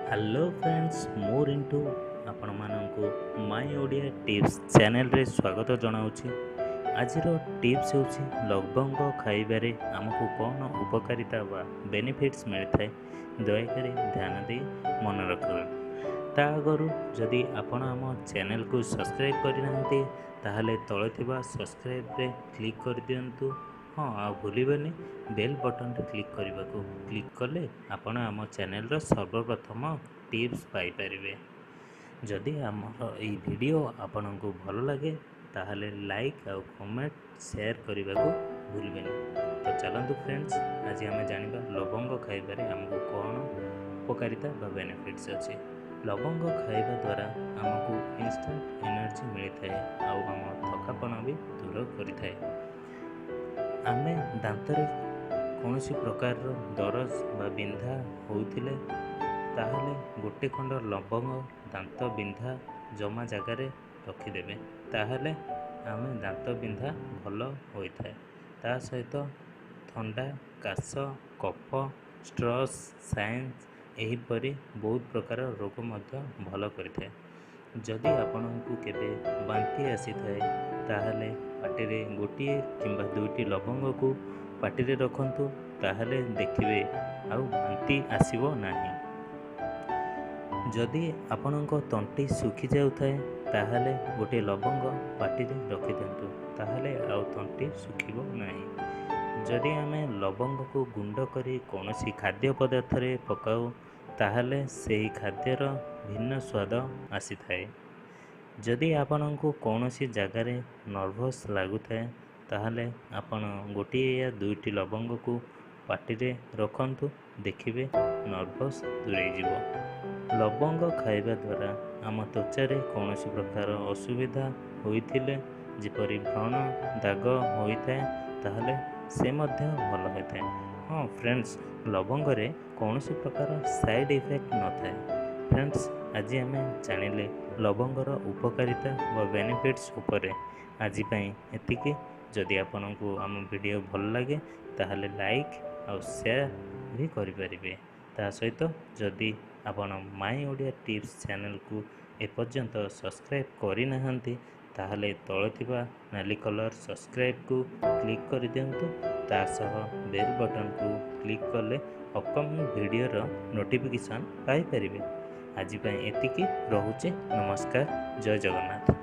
Hello friends, ମୁଁ ରିଣ୍ଟୁ ଆପଣମାନଙ୍କୁ ମାଇ Odia tips ଚ୍ୟାନେଲରେ ସ୍ୱାଗତ ଜଣାଉଛି। ଆଜିର ଟିପ୍ସ ହେଉଛି ଲବଙ୍ଗ ଖାଇବାରେ ଆମକୁ କ'ଣ ଉପକାରିତା ବା ବେନିଫିଟ୍ସ ମିଳିଥାଏ। ଦୟାକରି ଧ୍ୟାନ ଦେଇ ମନେ ରଖିବେ। ତା ଆଗରୁ ଯଦି ଆପଣ ଆମ ଚ୍ୟାନେଲକୁ ସବସ୍କ୍ରାଇବ୍ କରିନାହାନ୍ତି, ତାହେଲେ ତଳେ ଥିବା ସବସ୍କ୍ରାଇବ୍ରେ କ୍ଲିକ୍ କରିଦିଅନ୍ତୁ। ହଁ, ଆଉ ଭୁଲିବେନି ବେଲ୍ ବଟନ୍ରେ କ୍ଲିକ୍ କରିବାକୁ। କ୍ଲିକ୍ କଲେ ଆପଣ ଆମ ଚ୍ୟାନେଲର ସର୍ବପ୍ରଥମ ଟିପ୍ସ ପାଇପାରିବେ। ଯଦି ଆମର ଏଇ ଭିଡ଼ିଓ ଆପଣଙ୍କୁ ଭଲ ଲାଗେ, ତାହେଲେ ଲାଇକ୍ ଆଉ କମେଣ୍ଟ ସେୟାର କରିବାକୁ ଭୁଲିବେନି। ତ ଚାଲନ୍ତୁ ଫ୍ରେଣ୍ଡସ୍, ଆଜି ଆମେ ଜାଣିବା ଲବଙ୍ଗ ଖାଇବାରେ ଆମକୁ କ'ଣ ଉପକାରିତା ବା ବେନିଫିଟ୍ସ ଅଛି। ଲବଙ୍ଗ ଖାଇବା ଦ୍ୱାରା ଆମକୁ ଇନଷ୍ଟାଣ୍ଟ ଏନର୍ଜି ମିଳିଥାଏ ଆଉ ଆମ ଥକାପଣ ବି ଦୂର କରିଥାଏ। ଆମେ ଦାନ୍ତରେ କୌଣସି ପ୍ରକାରର ଦରଜ ବା ବିନ୍ଧା ହେଉଥିଲେ, ତାହେଲେ ଗୋଟେ ଖଣ୍ଡ ଲବଙ୍ଗ ଦାନ୍ତ ବିନ୍ଧା ଜମା ଜାଗାରେ ରଖିଦେବେ, ତାହେଲେ ଆମେ ଦାନ୍ତ ବିନ୍ଧା ଭଲ ହୋଇଥାଏ। ତା ସହିତ ଥଣ୍ଡା, କାଶ, କଫ, ଷ୍ଟ୍ରେସ୍, ସାଇନସ୍ ଏହିପରି ବହୁତ ପ୍ରକାର ରୋଗ ମଧ୍ୟ ଭଲ କରିଥାଏ। ଯଦି ଆପଣଙ୍କୁ କେବେ ବାନ୍ତି ଆସିଥାଏ, ତାହେଲେ ପାଟିରେ ଗୋଟିଏ କିମ୍ବା ଦୁଇଟି ଲବଙ୍ଗକୁ ପାଟିରେ ରଖନ୍ତୁ, ତାହେଲେ ଦେଖିବେ ଆଉ ବାନ୍ତି ଆସିବ ନାହିଁ। ଯଦି ଆପଣଙ୍କ ତଣ୍ଟି ଶୁଖିଯାଉଥାଏ, ତାହେଲେ ଗୋଟିଏ ଲବଙ୍ଗ ପାଟିରେ ରଖିଦିଅନ୍ତୁ, ତାହେଲେ ଆଉ ତଣ୍ଟି ଶୁଖିବ ନାହିଁ। ଯଦି ଆମେ ଲବଙ୍ଗକୁ ଗୁଣ୍ଡ କରି କୌଣସି ଖାଦ୍ୟ ପଦାର୍ଥରେ ପକାଉ, ତାହେଲେ ସେହି ଖାଦ୍ୟର ଭିନ୍ନ ସ୍ୱାଦ ଆସିଥାଏ। ଯଦି ଆପଣଙ୍କୁ କୌଣସି ଜାଗାରେ ନର୍ଭସ୍ ଲାଗୁଥାଏ, ତାହେଲେ ଆପଣ ଗୋଟିଏ ୟା ଦୁଇଟି ଲବଙ୍ଗକୁ ପାଟିରେ ରଖନ୍ତୁ, ଦେଖିବେ ନର୍ଭସ୍ ଦୂରେଇଯିବ। ଲବଙ୍ଗ ଖାଇବା ଦ୍ୱାରା ଆମ ତ୍ୱଚାରେ କୌଣସି ପ୍ରକାର ଅସୁବିଧା ହୋଇଥିଲେ, ଯେପରି ବ୍ରଣ ଦାଗ ହୋଇଥାଏ, ତାହେଲେ ସେ ମଧ୍ୟ ଭଲ ହୋଇଥାଏ। ହଁ ଫ୍ରେଣ୍ଡସ୍, ଲବଙ୍ଗରେ କୌଣସି ପ୍ରକାର ସାଇଡ଼୍ ଇଫେକ୍ଟ ନଥାଏ। ଫ୍ରେଣ୍ଡସ୍, ଆଜି ଆମେ ଜାଣିଲେ ଲବଙ୍ଗର ଉପକାରିତା ବା ବେନିଫିଟ୍ସ ଉପରେ। ଆଜି ପାଇଁ ଏତିକି। ଯଦି ଆପଣଙ୍କୁ ଆମ ଭିଡ଼ିଓ ଭଲ ଲାଗେ, ତାହେଲେ ଲାଇକ୍ ଆଉ ସେୟାର ବି କରିପାରିବେ। ତା ସହିତ ଯଦି ଆପଣ ମାଇ ଓଡ଼ିଆ ଟିପ୍ସ ଚ୍ୟାନେଲକୁ ଏପର୍ଯ୍ୟନ୍ତ ସବସ୍କ୍ରାଇବ୍ କରିନାହାନ୍ତି, ତାହେଲେ ତଳେ ଥିବା ନାଲି କଲର୍ ସବସ୍କ୍ରାଇବ୍କୁ କ୍ଲିକ୍ କରିଦିଅନ୍ତୁ। ତା ସହ ବେଲ୍ ବଟନ୍କୁ କ୍ଲିକ୍ କଲେ ଅପକମିଂ ଭିଡ଼ିଓର ନୋଟିଫିକେସନ୍ ପାଇପାରିବେ। ଆଜି ପାଇଁ ଏତିକି ରହୁଛି। ନମସ୍କାର, ଜୟ ଜଗନ୍ନାଥ।